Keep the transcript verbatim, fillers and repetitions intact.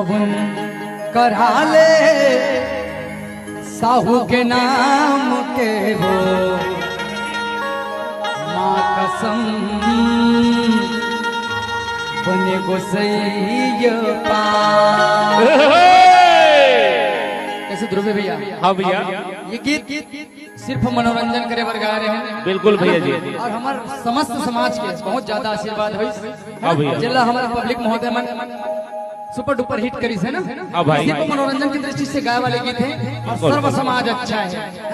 करा ले साहू के नाम के हो, माँ कसम बने गोसैया पार। कैसे ध्रुव भैया? हाँ भैया। ये गीत सिर्फ मनोरंजन करे बर गा रहे हैं। बिल्कुल भैया जी। और हमार समस्त समाज के बहुत ज्यादा आशीर्वाद होइस। हाँ भैया। जेला हमारे पब्लिक महोदय मन सुपर डुपर हिट करिस हे ना। हाँ भाई। सिर्फ मनोरंजन की दृष्टि से गाए वाले गीत हैं और बिल्कुल। सर्व समाज अच्छा है।